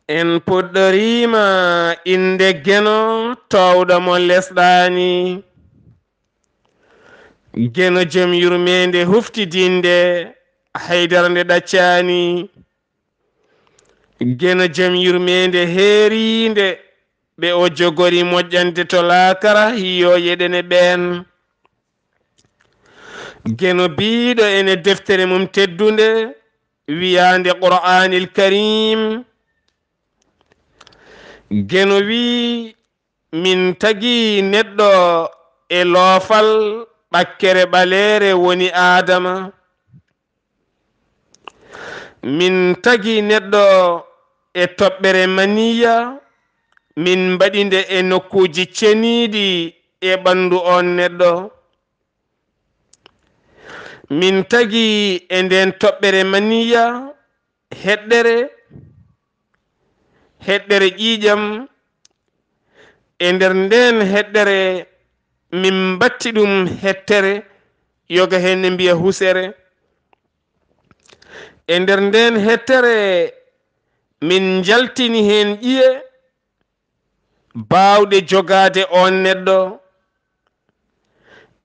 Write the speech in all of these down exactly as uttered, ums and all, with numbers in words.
En puɗɗoriima innde Geno toowɗo mo lesɗaani. Geno jom yurmeende huftidinde, haydara nde ɗaccaani. Geno jom yurmeende heeriinde, ɓe o jogori moƴƴande to laakara, hiyo yeɗene ɓeen. Geno biiɗo ene deftere mum teddunde, wiyaande Qur'aanil Kariim. Geno wii, "Min tagi neɗɗo e loofal ɓakkere ɓaleere woni Aadama. Min tagi neɗɗo e toɓɓere maniya, min mbaɗi nde e nokkuuji ceniiɗi e ɓanndu oon neɗɗo. Min tagi e ndeen toɓɓere maniya heɗɗere, heɗɗere ƴiiƴam. E nder ndeen heɗɗere, min mbatti ɗum hettere, yoga heen ne mbiya husere. E nder ndeen hettere, min njaltini heen ƴiye baawɗe jogaade oon neɗɗo.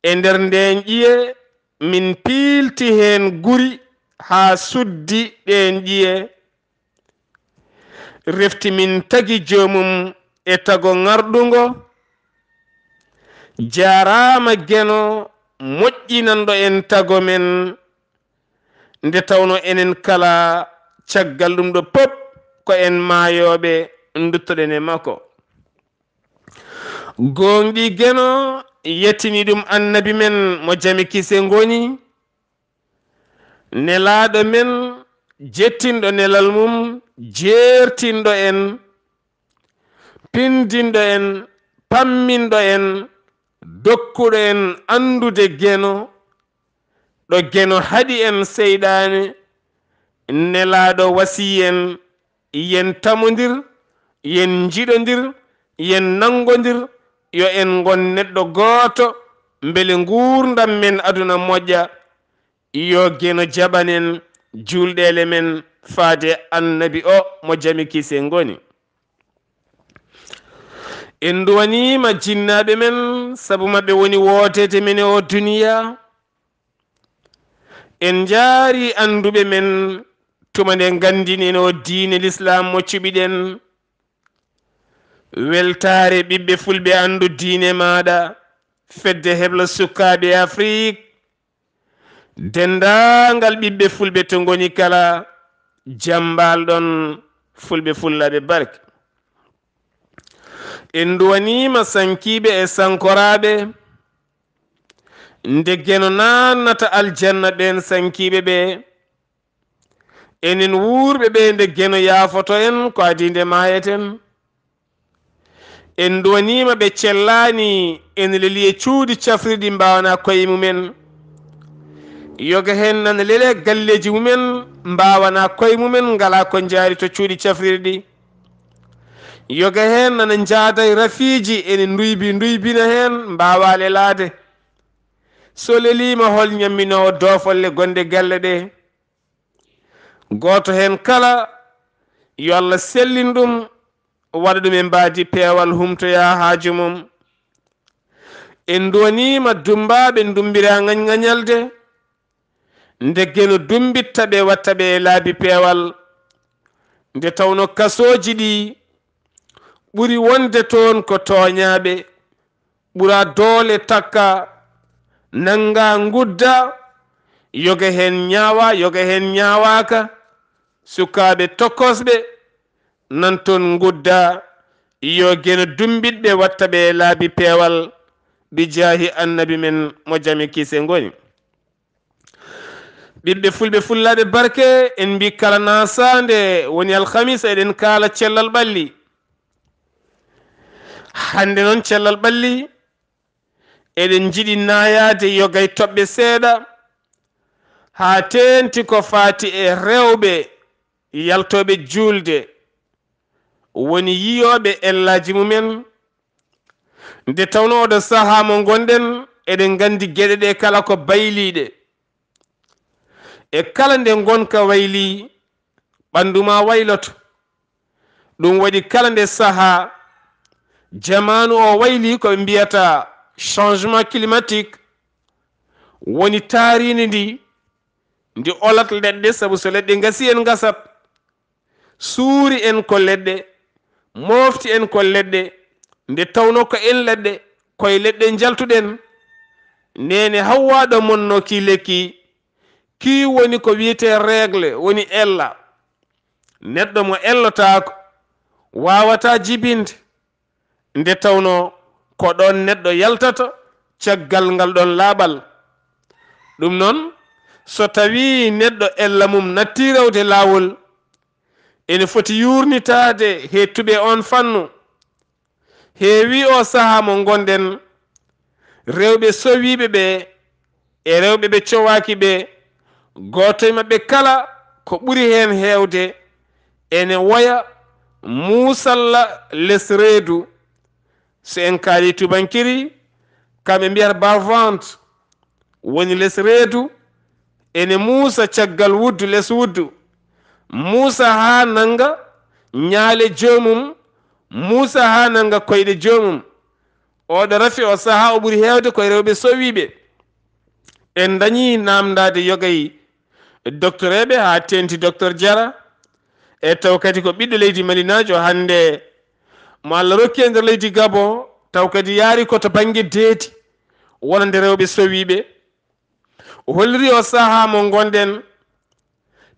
E nder ndeen ƴiye, min piilti heen guri haa suddi ɗeen ƴiye." Refti min tagi joomum e tago ŋarɗungo. Jaaraama Geno moƴƴinanɗo en tago men, nde tawno enen kala caggal ɗum ɗo pop ko en maayooɓe, nduttoɗen e makko. Gooŋɗii Geno, yettini ɗum Annabi men mo jam e kise ngoni, Nelaaɗo men, jettinɗo nelal mum, jeertinɗo en, pindinɗo en, pamminɗo en, dokkuɗo en anndude Geno, ɗo Geno haɗi en seyɗaane. Nelaaɗo wasii en, yen tamondir, yen njiɗondir, yen nanngondir, yo en ngon neɗɗo gooto, mbele nguurndam men aduna moƴƴa. Yo Geno jaɓan en juulɗeele men faade Annabi o mo jam e kise ngoni. En nduwaniima jinnaaɓe men, sabu maɓɓe woni wooteede men e o duniya. En njaari annduɓe men, tuma nde nganndini en o diine Lislaam mo cuɓiɗen. Weltaare ɓiɓɓe fulɓe anndu diine maaɗa, fedde heblo sukaaɓe Afrik, denndaangal ɓiɓɓe fulɓe to ngoni kala, jammbal ɗon fulɓe fullaaɓe barke. En nduwaniima sankiiɓe e sankoraaɓe, nde Geno naannata aljanna ɓeen sankiiɓe ɓe. Enen wuurɓe ɓe, nde Geno yaafoto en, ko adii nde maayeten. En nduwaniima ɓe cellaani, ene leli e cuuɗi cafrirɗi mbaawanaa koye mumen. Yoga heen nana lele galleeji mumen, mbaawanaa koye mumen, ngalaa ko njaari to cuuɗi cafrirɗi. Yoga heen nana njaada e rafiiji, ene nduybi nduybina heen, mbaawaa lelaade. So leliima, hol ñamminoowo doofolle gonde galle ɗe? Gooto heen kala, yo Allah sellin ɗum, waɗa ɗum e mbaadi peewal, humtoya haaju mum. En nduwaniima dummbaaɓe ndummbiraa ŋañŋañalde, nde Geno dummbitta ɓe, watta ɓe e laabi peewal. Nde tawno kasooji ɗi ɓuri wonde toon ko tooñaaɓe, ɓura doole takka, nannga ngudda, yoga heen ñaawa, yoga heen ñaawaaka, sukaaɓe tokosɓe nan toon ngudda, yo Geno dummbit ɓe, watta ɓe e laabi peewal, bi jaahi Annabi men mo jam e kise ngoni. Ɓiɓɓe fulɓe fullaaɓe barke, en mbii kala naasaande woni alhamis, eɗen kaala cellal ɓalli. Hannde noon cellal ɓalli, eɗen njiɗi naayaade yoga e toɓɓe seeɗa, haa teeŋti ko faati e rewɓe yaltooɓe juulde, woni yiyooɓe ellaaji mumen. Nde tawnoo oɗo sahaa mo ngonɗen, eɗen nganndi geɗe ɗe kala ko bayliiɗe. E kala nde ngonka waylii, ɓanndu maa wayloto. Ɗum waɗi kala nde sahaa jamaanu o wayli ko ɓe mbiyata changement climatique, woni taariindi ndi, ndi olat leɗɗe, sabu so leɗɗe ngasii en ngasat, suuri en ko leɗɗe, moofti en ko leɗɗe, nde tawnoo ko en leɗɗe, koye leɗɗe njaltuɗen. Neene Hawwaa ɗo monnoo kii lekki, kii woni ko wiyetee règle, woni ella. Neɗɗo mo ellotaako waawataa jibinde, nde tawnoo ko ɗoon neɗɗo yaltata caggal ngal ɗoon laaɓal. Ɗum noon, so tawii neɗɗo ella mum nattii rewde laawol, ene foti yuurnitaade he tuɓe oon fannu. Heewii oo sahaa mo ngonɗen, rewɓe sowiiɓe ɓe e rewɓe ɓe cowaaki ɓe, gooto e maɓɓe kala ko ɓuri heen heewde ene woya muusalla les reedu. So en kaalii tubankiri, kam ɓe mbiyata bas-ventre, woni les reedu, ene muusa caggal wuddu, les wuddu, muusa haa nannga ñaale joomum, muusa haa nannga koyɗe joomum. Oɗo rafi o sahaa o ɓuri heewde koye rewɓe sowiiɓe. En ndañii naamndaade yogay doktoreeɓe haa teeŋti Doktor Jara, e taw kadi ko ɓiɗɗo leydi Malinaajo hannde mo Allah rokki e nder leydi Gabon, taw kadi yaari ko to bannge deedi wonande rewɓe sowiiɓe. O holliri o sahaa mo ngonɗen,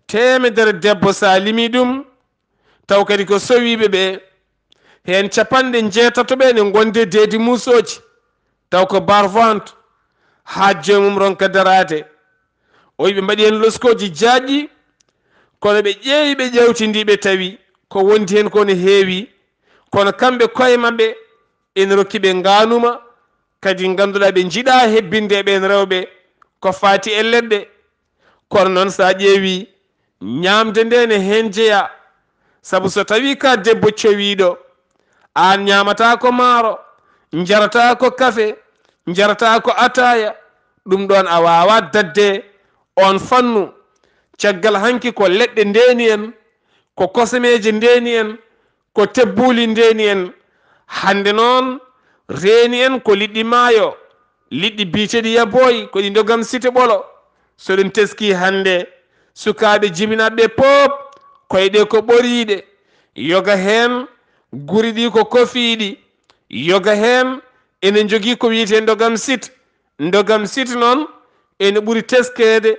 teemedere debbo, so a limii ɗum, taw kadi ko sowiiɓe ɓe, heen capanɗe njeetato ɓe ne ngondi e deedi muusooji, taw ko bas-ventre, haa joomum ronka daraade. O wiyi ɓe mbaɗi heen loskooji jaajɗi, kono ɓe ƴeewi, ɓe ƴeewtindii, ɓe tawi ko wondi heen ko ne heewi, kono kamɓe koye maɓɓe ene rokki ɓe ngaanuma, kadi ngannduɗaa ɓe njiɗaa hebbinde e ɓeen rewɓe ko faati e leɗɗe. Kono noon, so a ƴeewi, ñaamde nde ne heen jeyaa, sabu so tawii ka debbo cowiiɗo, aan ñaamataa ko maaro, njarataa ko kafe, njarataa ko ataaya, ɗum ɗoon a waawaa daɗde oon fannu. Caggal hanki ko leɗɗe ndeeni en, ko kosameeje ndeeni en, ko tebbuuli ndeeni en. Hannde noon, reeni en ko liɗɗi maayo, liɗɗi biyeteeɗi yabooyi, ko ɗi ndogam site ɓolo. So ɗum teskii hannde, sukaaɓe jibinaaɓe ɓe pop, koyɗe ko ɓoriiɗe. Yoga heen, guri ɗi ko kofiiɗi. Yoga heen, ene njogii ko wiyetee ndogam site. Ndogam site noon, ene ɓuri teskeede,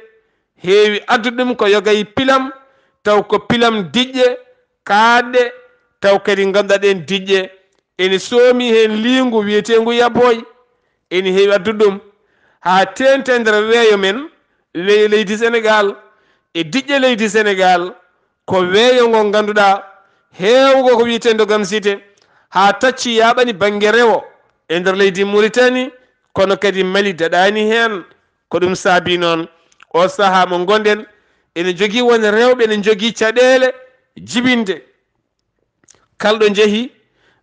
heewi addude ɗum ko yogay pilam, taw ko pilam diƴƴe, kaaɗɗe, taw kadi ngannduɗaa ɗeen diƴƴe ene soomi heen liingu wiyeteengu yabooy, ene heewi addude ɗum haa teeŋti e nder weeyo men, weeyo leydi Senegaal, e diƴƴe leydi Senegaal, ko weeyo ngo ngannduɗaa heewgo ko wiyetee ndogam site, haa tacci yaaɓani bannge rewo e nder leydi Muritani, kono kadi Mali daɗaani heen. Ko ɗum saabii noon, oo sahaa mo ngonɗen, ene jogii won rewɓe ene njogii caɗeele jibinde. Kalɗo njehi,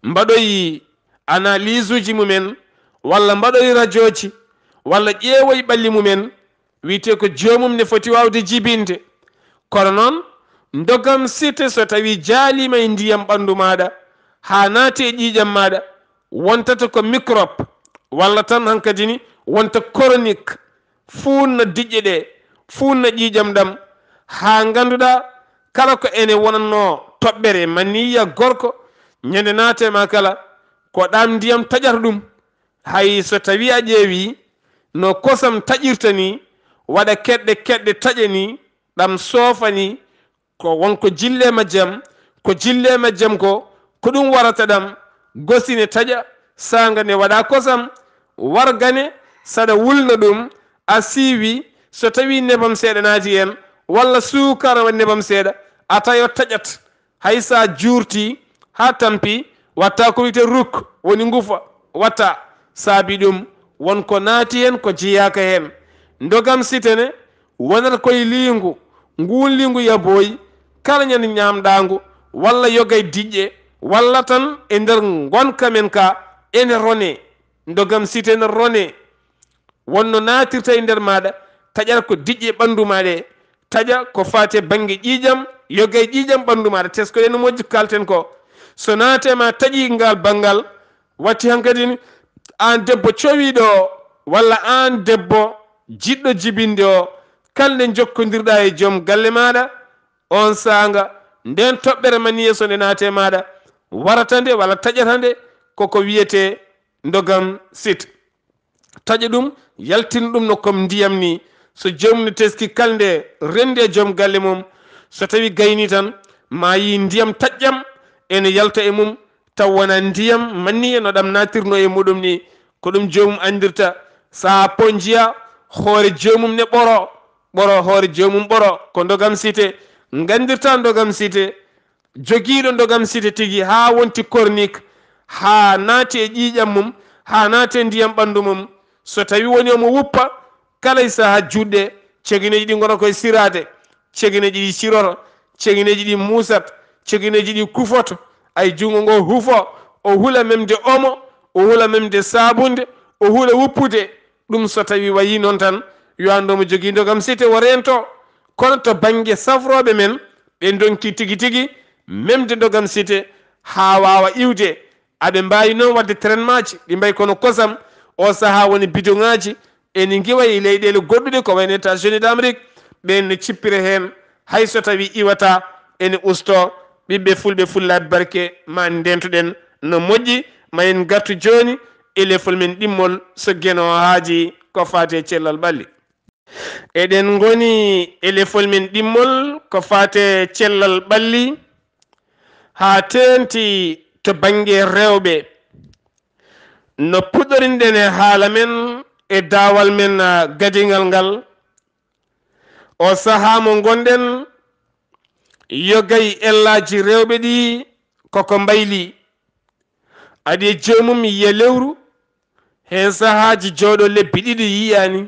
mbaɗoyi analyse uji mumen, walla mbaɗoyi rajooji, walla ƴeewoyi ɓalli mumen, wiyetee ko joomum ne foti waawde jibinde. Kono noon, ndogam site so tawii jaaliima e ndiyam ɓanndu maaɗa, haa naati e ƴiiƴam maaɗa, wontata ko microbe, walla tan hankadi ni wonta chronique, fuunna diƴƴe ɗe, fuunna ƴiiƴam ɗam, haa ngannduɗaa kala ko ene wonannoo toɓɓere maniya gorko, ñande naate ma kala, ko ɗam ndiyam taƴata ɗum. Hay so tawii a ƴeewii no kosam taƴirta ni, waɗa keɗɗe keɗɗe taƴa ni, ɗam soofa ni, ko won ko jillee majjam, ko jillee majjam ko, ko ɗum warata ɗam, gosi ne taƴa, saanga ne waɗa kosam, warga ne, saɗa wulna ɗum, a siiwi, so tawii nebam seeɗa naati heen, walla suukara wa nebam seeɗa, a tawi o taƴat. Hay so a juurtii haa tampi, watta ko wiyetee ruk, woni ngufa, watta. Saabi ɗum, won ko naati heen, ko jeyaaka heen. Ndogam site ne, wonata koye liingu, nguun liingu yabooyi, kala ñande ñaamɗaangu, walla yogay diƴƴe, walla tan e nder ngonka men ka, ene ronee. Ndogam site ne ronee. Won no naatirta e nder maaɗa, taƴata ko diƴƴe ɓanndu ma ɗe, taƴa ko faati e bannge ƴiiƴam, yogay ƴiiƴam ɓanndu maaɗa. Teskoɗen no moƴƴi ko kaalten ko. So naate ma taƴi ngal banngal, watti hankadi ni, aan debbo cowiiɗo o, walla aan debbo jiɗɗo jibinde o, kala nde njokkondirɗa e joom galle maaɗa, on saanga, nden toɓɓere maniya so nde naate maaɗa, warata nde walla taƴata nde, koko wiyetee ndogam site. Taƴa ɗum, yaltina ɗum no comme ndiyam ni. So joomum ne teski kala nde renndi e joom galle mum, so tawi gayni tan, ma yi ndiyam taƴƴam ene yalta e mum, taw wona ndiyam manniya no ɗam natirno e muɗum ni. Ko ɗum joomum anndirta. Saha po njiya hoore joomum ne ɓoro, ɓoro hoore joomum ɓoro, ko ndogam site. Nganndirta ndogam site. Jogiiɗo ndogam site tigi haa wonti kornik, haa naati e ƴiiƴam mum, haa naati e ndiyam ɓanndu mum, so tawi woni omo wuppa, kala e saha juutɗe, cegineeji ɗi ngona koye siraade, cegineeji ɗi ciroto, cegineeji ɗi muusat, cegineeji ɗi kufoto, ay junngo ngo hufo, o hula memde omo, o hula memde saabunde, o hula wuppude. Ɗum so tawi wayi noon tan, yo anndu omo jogii ndogam site o reento. Kono to bannge safrooɓe men, ɓe ndonki tigi tigi memde ndogam site haa waawa iwde. Aɓe mbaawi noon waɗde traitement ji, ɗi mbayi kono kosam, o sahaa woni bidoŋaaji, ene ngiwa e leyɗeele goɗɗuɗe ko wayno États-Unis d'Amérique, ɓeen ne cippira heen, hay so tawi iwata, ene usto. Ɓiɓɓe fulɓe fullaaɓe barke, ma ndentuɗen no moƴƴi, ma en ngartu jooni e lefol men ɗimmol, so Geno haaji ko faati e cellal ɓalli. Eɗen ngoni e lefol men ɗimmol ko faati e cellal ɓalli, haa teeŋti to bannge rewɓe. No puɗɗorinɗen e haala men e daawal men, ah, gadiŋal ngal, o sahaa mo ngonɗen, yogay ellaaji rewɓe ɗi koko mbayli. Aɗi e joomum yiya lewru, heen sahaaji jooɗo lebbi ɗiɗi yiyaani,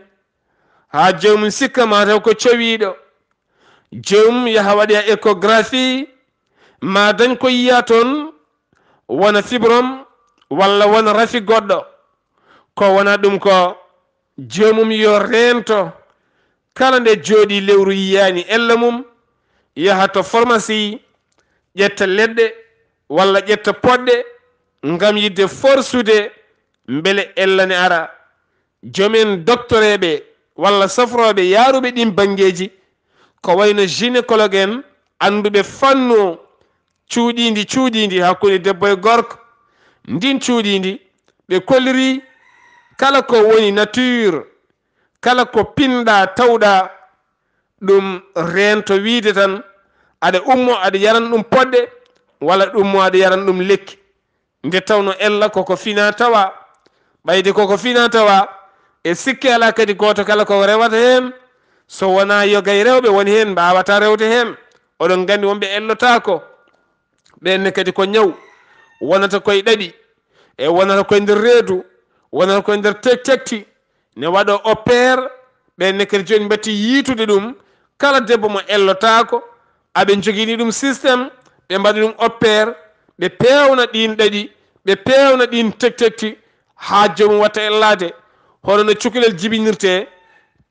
haa joomum sikka ma taw ko cowiiɗo. Joomum yaha waɗoya échographie, ma dañ ko yiya toon, wona fibrome walla wona rafi goɗɗo. Ko wona ɗum ko, joomum yo reento, kala nde jooɗii lewru yiyaani ella mum, yaha to pharmacie, ƴetta leɗɗe walla ƴetta poɗɗe ngam yiɗde forsude mbele ella ne ara. Joom en doktoreeɓe walla safrooɓe yaaruɓe ɗiin banngeeji, ko wayno gynécologue en, annduɓe fannu cuuɗiindi, cuuɗiindi hakkunde debbo e gorko, ndiin cuuɗiindi, ɓe kolliri kala ko woni nature, kala ko pinɗa, tawɗa, ɗum reento wiyde tan aɗa ummo aɗa yaran ɗum poɗɗe, walla ɗum mo aɗa yaran ɗum lekki. Nde tawno ella koko fina tawa, ɓayde koko fina tawa, e sikke alaa kadi gooto kala ko rewata heen, so wonaa yogay rewɓe woni heen mbaawata rewde heen. Oɗon nganndi wonɓe ellotaako, ɓeen ne kadi ko ñaw wonata koye ɗaɗi, e wonata koye nder reedu, wonata koye nder tektekti, ne waɗo opère, ɓeen ne kadi jooni mbatti yiitude ɗum, kala debbo mo ellotaako, aɓe njogini ɗum système, ɓe mbaɗa ɗum opère, ɓe peewna ɗiin ɗaɗi, ɓe peewna ɗiin tektekti, haa joomum watta ellaade, hono no cukalel jibinirtee,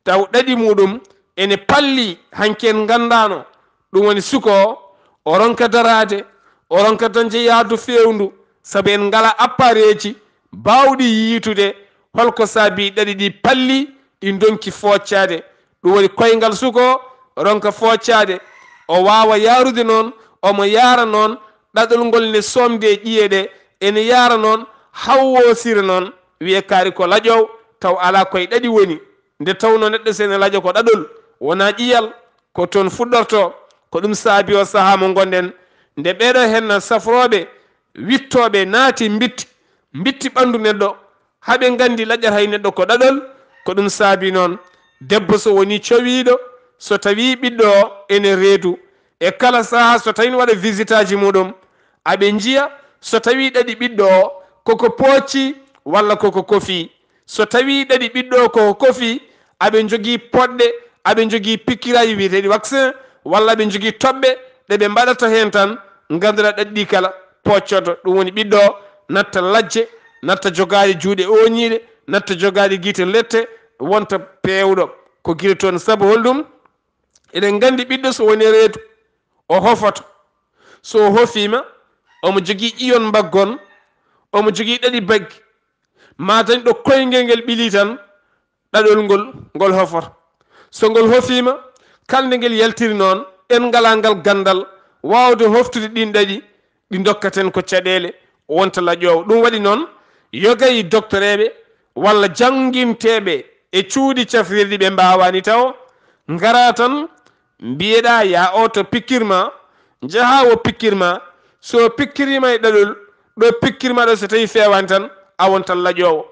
taw ɗaɗi muɗum ene palli hanki en nganndaano, ɗum woni suko o, o ronka daraade, o ronka dañde yaadu feewndu, sabu en ngala appareeji baawɗi yiitude holko saabi ɗaɗi ɗi palli, ɗi ndonki fooccaade. Ɗum woni koyngal suko o ronka fooccaade, o waawa yaarude noon, omo yaara noon, ɗaɗol ngol ne soomde e ƴiye ɗe, ene yaara noon, hawwoosira noon, wiye kaari ko laƴoowo, taw alaa koye ɗaɗi woni. Nde tawnoo neɗɗo so ene laƴa ko ɗaɗol, wonaa ƴiyal, ko toon fuɗɗortoo. Ko ɗum saabi o sahaa mo ngonɗen, nde ɓeeɗo heen safrooɓe wittooɓe naati mbitti, mbitti ɓanndu neɗɗo, haa ɓe nganndi laƴata e neɗɗo ko ɗaɗol, ko ɗum saabi noon. Debbo so wonii cowiiɗo, so tawii ɓiɗɗo o ene reedu, e kala sahaa so tawii ne waɗa visitaaji muɗum, aɓe njiya so tawii ɗaɗi ɓiɗɗo o koko poocci walla koko kofi. So tawii ɗaɗi ɓiɗɗo o koko kofi, aɓe njogii poɗɗe, aɓe njogii pikkiraaji wiyeteeɗi vaccin, walla aɓe njogii toɓɓe ɗe ɓe mbaɗata heen tan, ngannduɗaa ɗaɗi ɗi kala pooccoto. Ɗum woni ɓiɗɗo o natta lajje, natta jogaade juuɗe ooñiiɗe, natta jogaade gite lette, wonta peewɗo. Ko gila toon. Sabu holɗum? Eɗen nganndi ɓiɗɗo so woni e reedu, o hofoto. So o hofiima, omo jogii ƴiyon mbaggon, omo jogii ɗaɗi baggi. Maa dañ ɗo koyngel ngel ɓilii tan, ɗaɗol ngol, ngol hofor. So ngol hofiima, kala nde ngel yaltiri noon, en ngalaa ngal ganndal waawde hoftude ɗiin ɗaɗi, ɗi ndokkaten ko caɗeele, wonta laƴoowo. Ɗum waɗi noon, yoga e doktoreeɓe walla jannginteeɓe e cuuɗi cafrirɗi ɓe mbaawaani tawo, ngaraa tan mbiyeɗaa, "Yaa oo to pikkir ma, njahaa o pikkir ma." So pikkiriima e ɗaɗol, ɗo pikkir ma ɗo, so tawii feewaani tan, a wontan laƴoowo.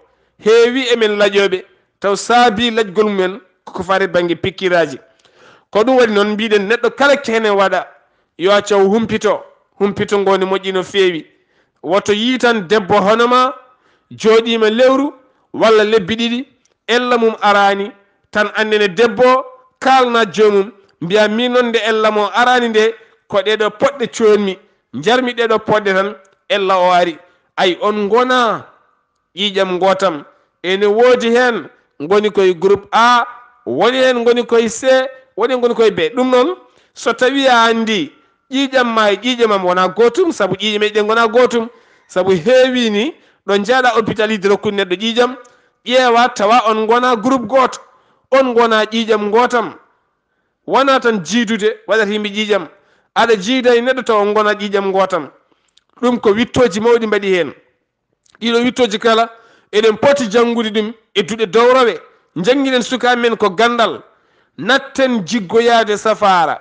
Heewi e men laƴooɓe taw saabii laƴgol mumen koko faati bannge pikkiraaji. Ko ɗum waɗi noon mbiɗen neɗɗo kala kene waɗa, yo accaw humpito, humpito ngo ne moƴƴi no feewi. Woto yii tan debbo hono ma jooɗiima lewru walla lebbi ɗiɗi, ella mum araani, tan anndene debbo o, kaalna joomum, mbiya, "Min noon nde ella mo araani nde, ko ɗeɗo poɗɗe coonmi, njarmi ɗeɗo poɗɗe tan, ella o ari." Ay, on ngona ƴiiƴam ngootam. Ene woodi heen ngoni koye groupe A, woni heen ngoni koye C, woni heen ngoni koye B. Ɗum noon, so tawii a anndi ƴiiƴam ma e ƴiiƴam am wonaa gootum, sabu ƴiiƴam e ɗen ngonaa gootum, sabu heewii ni ɗo njaaɗa hôpital yiɗde rokkude neɗɗo ƴiiƴam, ƴeewa tawa on ngonaa groupe gooto, on ngonaa ƴiiƴam ngootam. Wonaa tan jiidude waɗata yimɓe ƴiiƴam, aɗa jiida e neɗɗo tawa on ngonaa ƴiiƴam ngootam. Ɗum ko wittooji mawɗi mbaɗi heen. Ɗiɗo wittooji kala, eɗen poti janngude ɗum e duɗe dowrowe. Njanngiɗen sukaaɓe men ko ganndal. Natten jiggoyaade safaara.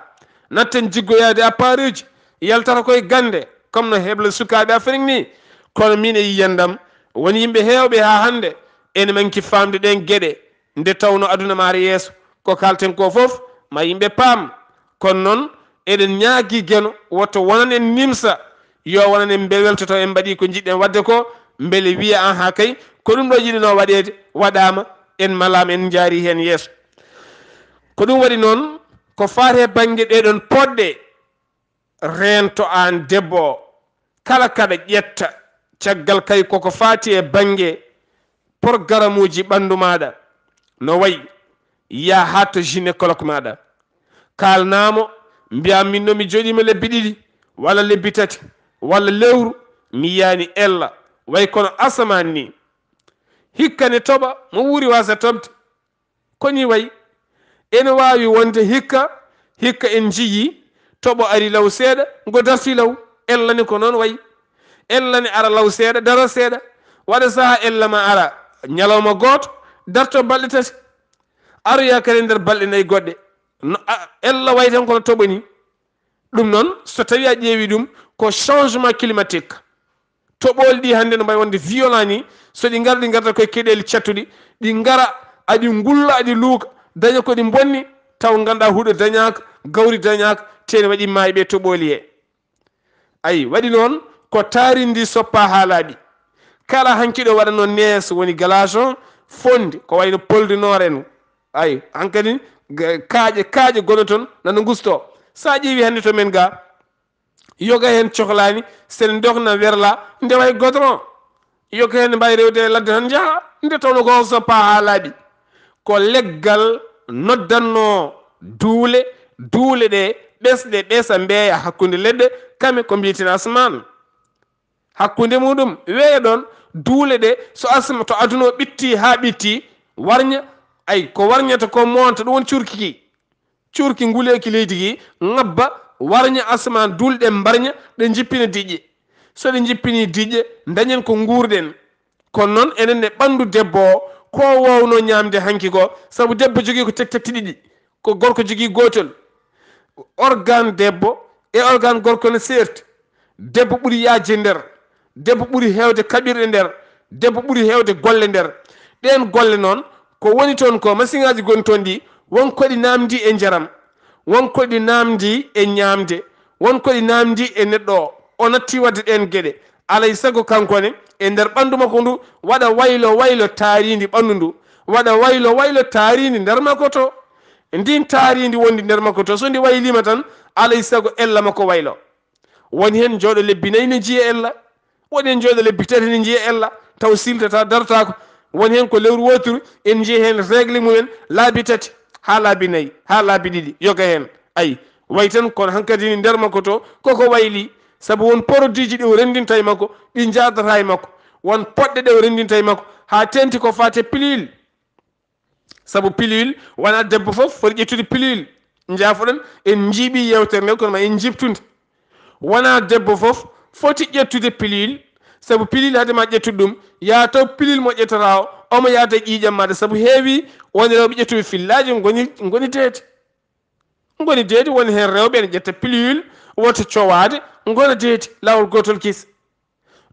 Natten jiggoyaade appareeji. Yaltata koye gannde, comme no hebla sukaaɓe Afrik ni. Kono min e yiyandam, won yimɓe heewɓe haa hannde ene manki faamde ɗeen geɗe. Nde tawno aduna maare yeeso, ko kaalten ko fof, ma yimɓe paam. Kono noon, eɗen ñaagii Geno, woto wonan en nimsa, yo wonan en mbele weltoto en mbaɗii ko njiɗɗen waɗde ko, mbele wiya, "Ahaa kay, ko ɗum ɗo yiɗunoo waɗeede, waɗaama, en malaama, en njaarii heen yeeso." Ko ɗum waɗi noon, ko faati e bannge ɗee ɗoon poɗɗe, reento aan debbo o, kala kaɗa ƴetta, caggal kay koko faati e bannge porogaramuuji ɓanndu maaɗa, no wayi, yaa haa to gynécologue maaɗa. Kaalnaa mo, mbiyaa, "Min noon mi jooɗiima lebbi ɗiɗi, walla lebbi tati, walla lewru, mi yiyaani ella, wayi kono asamaan ni. Hikka ne toɓa, mo wuuri waasa toɓde." Ko nii wayi. Ene waawi wonde hikka, hikka en njiyii toɓo ari law seeɗa, ngo dartii law. Ella ne ko noon wayi. Ella ne ara law seeɗa, dara seeɗa. Waɗa sahaa ella ma ara ñalawma gooto, darto balɗe tati. Aroya kadi e nder balɗe nayi goɗɗe. No, a, ella wayi tan kono toɓo nii. Ɗum noon, so tawii a ƴeewii ɗum, ko changement climatique. Toɓooli ɗi hannde no mbayi wonde violent ni, so ɗi ngara, ɗi ngarata koye keɗeeli cattuɗi, ɗi ngara, aɗi ngulla, aɗi luuka, daña ko ɗi mbonni, taw ngannduɗaa huɗo dañaaka, gawri dañaaka, tee ne waɗi maayɓe toɓooli he. Ayi, waɗi noon ko taarindi soppaa haa laaɓi. Kala hanki ɗo waɗanoo nees woni glace o, fondi, ko wayno Pôle du Nord en. Ayi, hankadi, ga-, kaaƴe, kaaƴe gono toon, nana ngustoo. So a ƴeewii hannde to men ga, yoga heen cohlaani, so en ndokna werla, ndewa e goudron. Yoga heen mbaawi rewde e ladde tan njaha, nde tawno ko soppaa haa laaɓi. Ko leggal noddannoo duule, duule ɗe ɓesɗe ɓesa mbeeya hakkunde leɗɗe, kame ko mbiyaten asmaan. Hakkunde muɗum weeya ɗoon, duule ɗe, so asma, to aduna o ɓitti haa ɓitti, warña, ay, ko warñata ko moonta, ɗum woni cuurki ki. Cuurki nguleeki leydi ki ŋabba, warña asamaan, duule ɗe mbarña, ɗe njippina diƴƴe. So ɗe njippinii diƴƴe, dañen ko nguurɗen. Kono noon, enen ne ɓanndu debbo o, ko o waawnoo ñaamde hanki ko, sabu debbo jogii ko tek-, tekti ɗiɗi, ko gorko jogii gootol. Organe debbo e organe gorko ne seerti. Debbo ɓuri yaajde nder, debbo ɓuri heewde kaɓirɗe nder, debbo ɓuri heewde golle nder. Ɗeen golle noon, ko woni toon ko, masiŋaaji ngoni toon ɗi, won ko ɗi naamndi e njaram, won ko ɗi naamndi e ñaamde, won ko ɗi naamndi e neɗɗo o, o natti waɗde ɗeen geɗe. Alay sago kanko ne, e nder ɓanndu makko ndu, waɗa waylo waylo taariindi ɓanndu ndu, waɗa waylo waylo taariindi nder makko to. Ndiin taariindi wondi nder makko to, so ndi wayliima tan, alay sago ella makko waylo. Woni heen jooɗo lebbi nayi ne njiya ella. Woni heen jooɗo lebbi tati ne njiya ella. Taw siltataa, dartaako. Woni heen ko lewru wooturu, en njiya heen règle mumen laabi tati, haa laabi nayi, haa laabi ɗiɗi, yoga heen. Ayi, wayi tan kono hankadi ni nder makko to, koko wayli. Sabu won produitji ɗi o renndinta e makko, ɗi njaadata e makko. Won poɗɗe ɗe o renndinta e makko, haa teeŋti ko faati e pilule. Sabu pilule, wonaa debbo fof foti ƴettude pilule. Njaafoɗon, en njiiɓii yeewtere nde, kono ma en njiɓtu nde. Wonaa debbo fof foti ƴettude pilule, sabu pilule, hade ma ƴettude ɗum, yaa taw pilule mo ƴettata o, omo yaada e ƴiiƴam maaɗa, sabu heewii won rewɓe ƴettuɓe pillaaji ngoni, ngoni deedi. Ngoni deedi, woni heen rewɓe ene ƴetta pilule, wota cowaade, ngona deedi, laawol gootol kisi.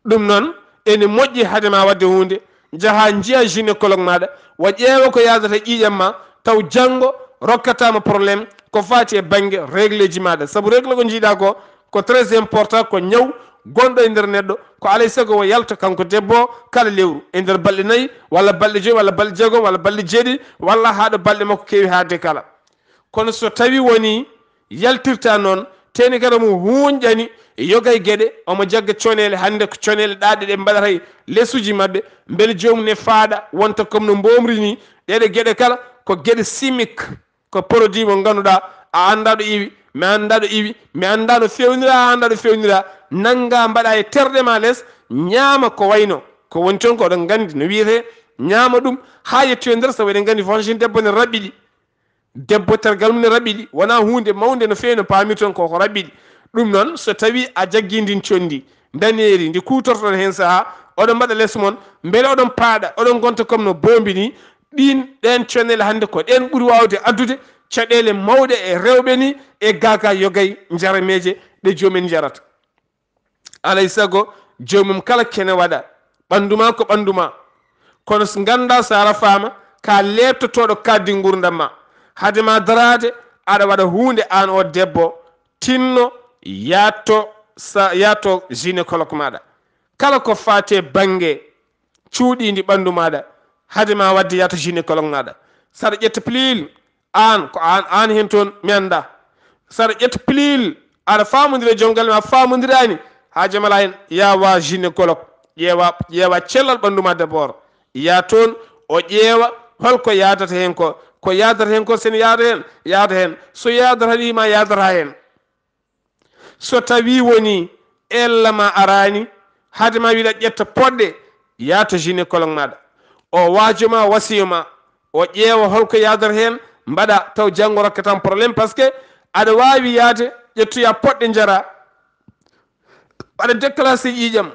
Ɗum noon, ene moƴƴi hade ma waɗde huunde, njaha njiya gynécologue maaɗa, wa ƴeewa ko yaadata e ƴiiƴam ma, taw janngo rokkatama problème ko faati e bannge régleji maaɗa. Sabu règle ko njiiɗa ko, ko très important, ko ñaw gonɗo e nder neɗɗo, ko alay sago o yalta kanko debbo o kala lewru. E nder balɗe nayi, walla balɗe joyi, walla balɗe jeegom, walla balɗe jeeɗiɗi, walla haa ɗo balɗe makko keewi haaɗde kala. Kono so tawi woni yaltirta noon, teeni kadi omo huunƴani yoga e geɗe, omo jagga coneele, hannde ko coneele ɗaɗɗe ɗe mbaɗata e lesuji maɓɓe, mbele joomum ne faaɗa wonta comme no mboomri ni. Ɗeɗe geɗe kala ko geɗe chimique, ko produit mo ngannduɗaa a anndaa ɗo iwi, mi anndaa ɗo iwi, mi anndaa no feewnira, a anndaa ɗo feewnira, nannga mbaɗa e terɗe ma les, ñaama ko wayno ko woni toon ko oɗon nganndi no wiyetee, ñaama ɗum haa yettoya nder, sabu eɗen nganndi fonction debbo ne raɓɓiɗi. Debbo tergal mum ne raɓɓiɗi, wonaa huunde mawnde no feewi no paamirton ko, ko raɓɓiɗi. Ɗum noon, so tawii a jaggii ndin conndi ndaneeri ndi kuutortoɗon heen sahaa, oɗon mbaɗa les mon, mbele oɗon paaɗa, oɗon ngonta comme no boombi ni, ɗin, ɗeen conneele hannde ko ɗeen ɓuri waawde addude caɗeele mawɗe e rewɓe ni, e gaagaa yogay njarameeje ɗe joomum en njarata. Alay sago joomum kala kene waɗa. Ɓanndu ma ko ɓanndu ma. Kono s-, ngannda so a rafaama, ka leeɓtotooɗo kaaɗdi nguurndam ma. Hade ma daraade, aɗa waɗa huunde aan o debbo, tinno yaatto sa-, yaatto gynécologue maaɗa. Kala ko faati e bannge cuuɗiindi ɓanndu maaɗa, hade ma waɗde yaatto gynécologue maaɗa. Saɗa ƴetta pilule, aan, ko aan, aan heen toon, mi anndaa. Saɗa ƴetta pilule, aɗa faamondira e joom galle ma, faamondiraani, haaju ma alaa heen, yawa gynécologue, ƴeewa, ƴeewa cellal ɓanndu ma d'abord. Yaa toon, o ƴeewa holko yaadata heen ko. Ko yaadata heen ko, so ene yaada heen, yaada heen. So yaadata ni ma yaadata heen. So tawii wonii ella ma araani, hade ma wiɗa ƴetta poɗɗe, yaa to gynécologue maaɗa. O waajo ma, wasiyo ma, o ƴeewa holko yaadata heen, mbaɗa taw janngo rokkatan problème, parce que aɗa waawi yaade ƴettoya poɗɗe njara, aɗa déclenché ƴiiƴam.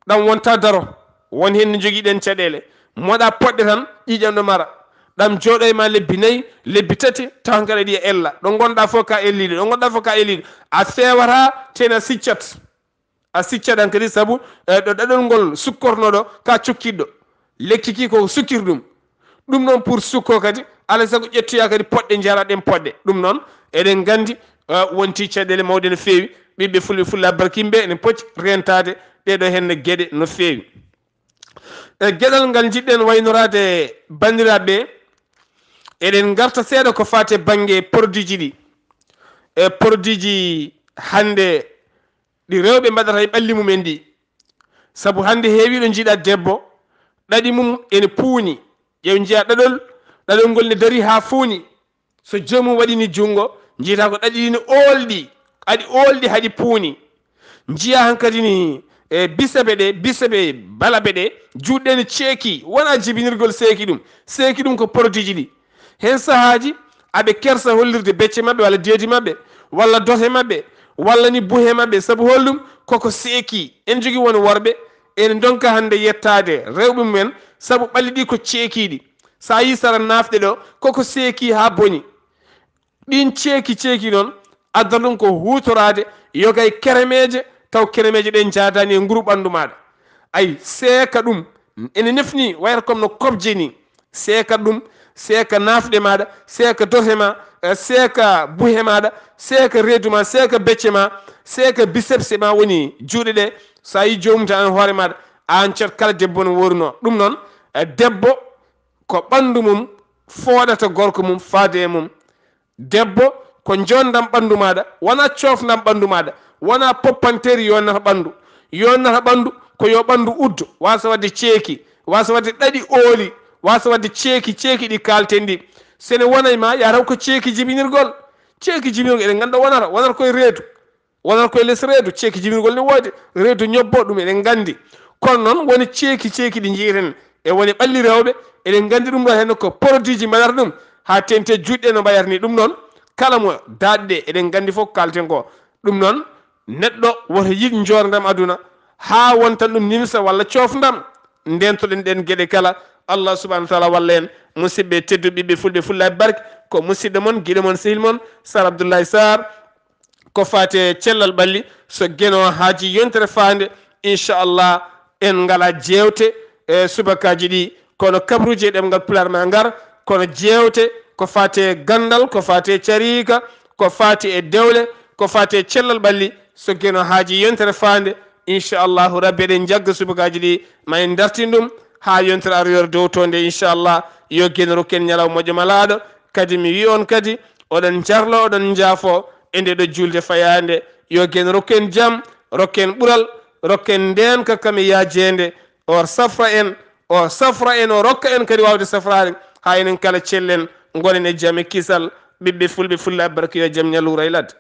Ɗam wonta daro, won heen no njogiɗen caɗeele. Moɗa poɗɗe tan, ƴiiƴam ɗo mara. Ɗam jooɗo e ma lebbi nayi, lebbi tati, tawa hankadi aɗa yiya ella. Ɗo ngonɗa fof ka elliɗo, ɗo ngonɗa fof ka elliɗo. A feewata, tee a siccat. A siccat hankadi sabu, eh, ɗo ɗaɗol ngol sukkornoɗo ka cokkiɗɗo. Lekki ki ko sukkir ɗum. Ɗum noon pour sukko kadi, alay sago ƴettoya kadi poɗɗe, njara ɗen poɗɗe. Ɗum noon, eɗen nganndi, eh, wonti caɗeele mawɗe no feewi. Ɓiɓɓe fulɓe, fulla barkimɓe, ene poti rentaade ɗeɗo heen geɗe no feewi. E geɗal ngal njiɗɗen waynoraade banndiraaɓe, eɗen ngarta seeɗa ko faati e bannge produitji ɗi. E produitji hannde ɗi rewɓe mbaɗata e ɓalli mumen ɗi. Sabu hannde heewiiɗo njiiɗa debbo, ɗaɗi mum ene puuni. Ƴeew njiya ɗaɗol, ɗaɗol ngol ne darii haa fuuni. So joomum waɗini junngo, njiyata ko ɗaɗi ɗi ne oolɗi, aɗi oolɗi, haɗi puuni. Njiya hankadi ni, e biceps ɗe, biceps e balabe ɗe, juuɗe ɗe ne ceeki, wonaa jibinirgol seeki ɗum. Seeki ɗum ko produitji ɗi. Heen sahaaji, aɓe kersa hollirde becce maɓɓe walla deedi maɓɓe, walla dote maɓɓe, walla ni buhe maɓɓe. Sabu holɗum? Koko seeki. En njogii won worɓe, ene ndonka hannde yettaade rewɓe mumen, sabu ɓalli ɗi ko ceekiiɗi. So a yii sara naafɗe ɗo, koko seeki haa boni. Ɗin ceeki ceeki noon, adda ɗum ko huutoraade yoga e keremeeje, taw keremeeje ɗen njaadaani e nguru ɓanndu maaɗa. Ay, seeka ɗum, ene nefni, wayata comme no kobje ni. Seeka ɗum, seeka naafɗe maaɗa, seeka dote ma, eh, seeka buhe maaɗa, seeka reedu ma, seeka becce ma, seeka biceps ma, woni juuɗe ɗe. So a yii joomum tan, an hoore maaɗa, aan cat kala debbo no woorunoo. Ɗum noon, eh, debbo ko ɓanndu mum fooɗata gorko mum faade e mum. Debbo, ko njoonndam ɓanndu maaɗa, wonaa coofndam ɓanndu maaɗa, wonaa poppanteeri yonnata ɓanndu. Yonnata ɓanndu ko yo ɓanndu uddo, waasa waɗde ceeki, waasa waɗde ɗaɗi ooli, waasa waɗde ceeki, ceeki ɗi kaalten ɗi. So ene wona e ma, yaa taw ko ceeki jibinirgol. Ceeki jibinirgol, eɗen ngannda wonata, wonata koye reedu. wonata koye les reedu, ceeki jibingol ne woodi, reedu ñobbo, ɗum eɗen nganndi. Kono noon woni ceeki, ceeki ɗi njiyeten, e woni ɓalli rewɓe, eɗen nganndi ɗum ɗo heen ko produit ji mbaɗata ɗum, haa teŋti e juuɗe no mbayata ni. Ɗum noon, kala mo daaɗe ɗe, eɗen nganndi fof ko kaalten ko. Ɗum noon, neɗɗo woto yiɗ njoordam aduna, haa wontan ɗum nimsa walla coofndam. Ndeentoɗen ɗeen geɗe kala, Allah subhanahu wa taala walla en. Musidɓe tedduɓe, ɓiɓɓe fulɓe, fullaaɓe barke, ko musidɗo mon, giɗo mon, sehil mon, Sar Abdoulaye Sarr, ko faati e cellal ɓalli. So Geno haaji yontere faande, inchallah, en ngala jeewte e subakaaji ɗi, kono kabruuji e ɗemngal Pulaar ma ngar, kono jeewte ko faati e ganndal, ko faati e cariika, ko faati e dewle, ko faati e cellal ɓalli. So Geno haaji yontere faande, inchallahu rabbi, eɗen njagga subakaaji ɗi, ma en dartin ɗum haa yontere aroore dow to nde, inchallah. Yo Geno rokku en ñalawma moƴƴo malaaɗo. Kadi mi wiy on kadi, oɗon njarlo, oɗon njaafo e nde ɗo juulde fayaande. Yo Geno rokku en jam, rokku en ɓural, rokku en ndeenka kam e yaajeende. O safra en, o safra en, o rokka en kadi waawde safraade, haa enen kala cellen ngonen e jam e kisal. Ɓiɓɓe fulɓe, fullaaɓe barke, yo jam ñallu wuro e ladde.